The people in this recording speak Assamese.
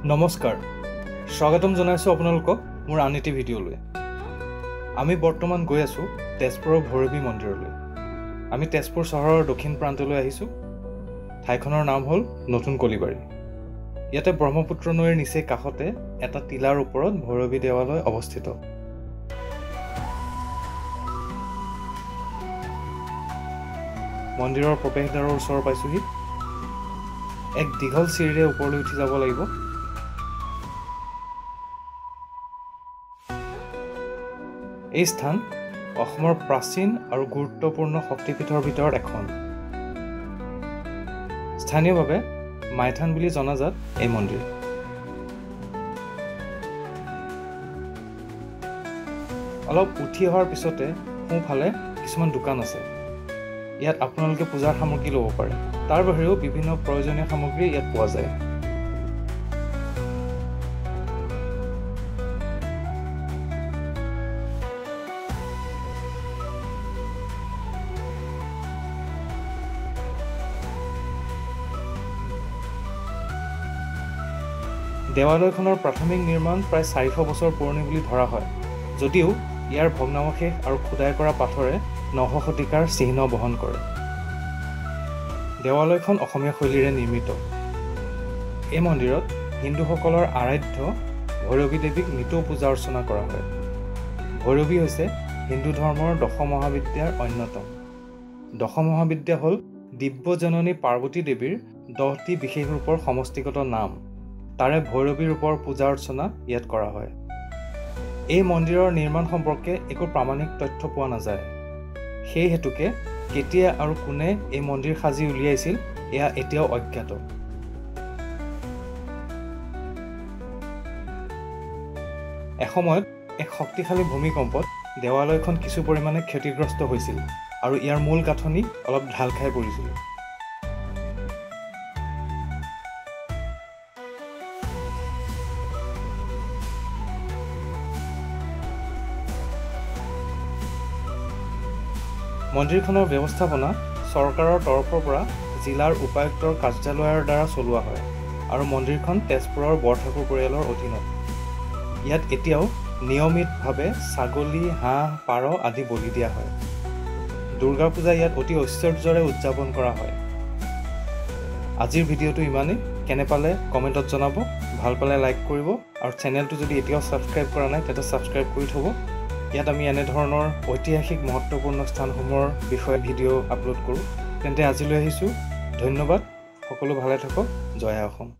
নমস্কাৰ, স্বাগতম জনাইছোঁ আপোনালোকক মোৰ আন এটি ভিডিঅ'লৈ। আমি বৰ্তমান গৈ আছোঁ তেজপুৰৰ ভৈৰৱী মন্দিৰলৈ। আমি তেজপুৰ চহৰৰ দক্ষিণ প্ৰান্তলৈ আহিছোঁ। ঠাইখনৰ নাম হ'ল নতুন কলিবাৰী। ইয়াতে ব্ৰহ্মপুত্ৰ নৈৰ নিচেই কাষতে এটা টিলাৰ ওপৰত ভৈৰৱী দেৱালয় অৱস্থিত। মন্দিৰৰ প্ৰৱেশদ্বাৰৰ ওচৰ পাইছোঁহি। এক দীঘল চিৰিৰে ওপৰলৈ উঠি যাব লাগিব। এই স্থান অসমৰ প্ৰাচীন আৰু গুৰুত্বপূৰ্ণ শক্তিপীঠৰ ভিতৰত এখন। স্থানীয়ভাৱে মাইথান বুলি জনাজাত এই মন্দিৰ। অলপ উঠি অহাৰ পিছতে সোঁফালে কিছুমান দোকান আছে। ইয়াত আপোনালোকে পূজাৰ সামগ্ৰী ল'ব পাৰে। তাৰ বাহিৰেও বিভিন্ন প্ৰয়োজনীয় সামগ্ৰী ইয়াত পোৱা যায়। দেৱালয়খনৰ প্ৰাথমিক নিৰ্মাণ প্ৰায় 400 বছৰ পুৰণি বুলি ধৰা হয়, যদিও ইয়াৰ ভগ্নাৱশেষ আৰু খোদাই কৰা পাথৰে 900 শতিকাৰ চিহ্ন বহন কৰে। দেৱালয়খন অসমীয়া শৈলীৰে নিৰ্মিত। এই মন্দিৰত হিন্দুসকলৰ আৰাধ্য ভৈৰৱী দেৱীক নিতৌ পূজা অৰ্চনা কৰা হয়। ভৈৰৱী হৈছে হিন্দু ধৰ্মৰ দশ মহাবিদ্যাৰ অন্যতম। দশ মহাবিদ্যা হ'ল দিব্যজননী পাৰ্বতী দেৱীৰ 10টি বিশেষ ৰূপৰ সমষ্টিগত নাম। তাৰে ভৈৰৱী ৰূপৰ পূজা অৰ্চনা ইয়াত কৰা হয়। এই মন্দিৰৰ নিৰ্মাণ সম্পৰ্কে একো প্ৰামাণিক তথ্য পোৱা নাযায়। সেই হেতুকে কেতিয়া আৰু কোনে এই মন্দিৰ সাজি উলিয়াইছিল এয়া এতিয়াও অজ্ঞাত। এসময়ত এক শক্তিশালী ভূমিকম্পত দেৱালয়খন কিছু পৰিমাণে ক্ষতিগ্ৰস্ত হৈছিল আৰু ইয়াৰ মূল গাঁথনি অলপ ঢাল খাই পৰিছিল। মন্দিৰখনৰ ব্যৱস্থাপনা চৰকাৰৰ তৰফৰ পৰা জিলাৰ উপায়ুক্তৰ কাৰ্যালয়ৰ দ্বাৰা চলোৱা হয় আৰু মন্দিৰখন তেজপুৰৰ বৰঠাকুৰ পৰিয়ালৰ অধীনত। ইয়াত এতিয়াও নিয়মিতভাৱে ছাগলী, হাঁহ, পাৰ আদি বলি দিয়া হয়। দুৰ্গা পূজা ইয়াত অতি ঐশ্বৰ্যৰে উদযাপন কৰা হয়। আজিৰ ভিডিঅ'টো ইমানেই। কেনে পালে কমেণ্টত জনাব, ভাল পালে লাইক কৰিব আৰু চেনেলটো যদি এতিয়াও ছাবস্ক্ৰাইব কৰা নাই তেন্তে ছাবস্ক্ৰাইব কৰি থ'ব। ইয়াত আমি এনেধৰণৰ ঐতিহাসিক মহত্বপূৰ্ণ স্থানসমূহৰ বিষয়ে ভিডিঅ' আপলোড কৰোঁ। তেন্তে আজিলৈ আহিছোঁ, ধন্যবাদ। সকলো ভালে থাকক। জয় অসম।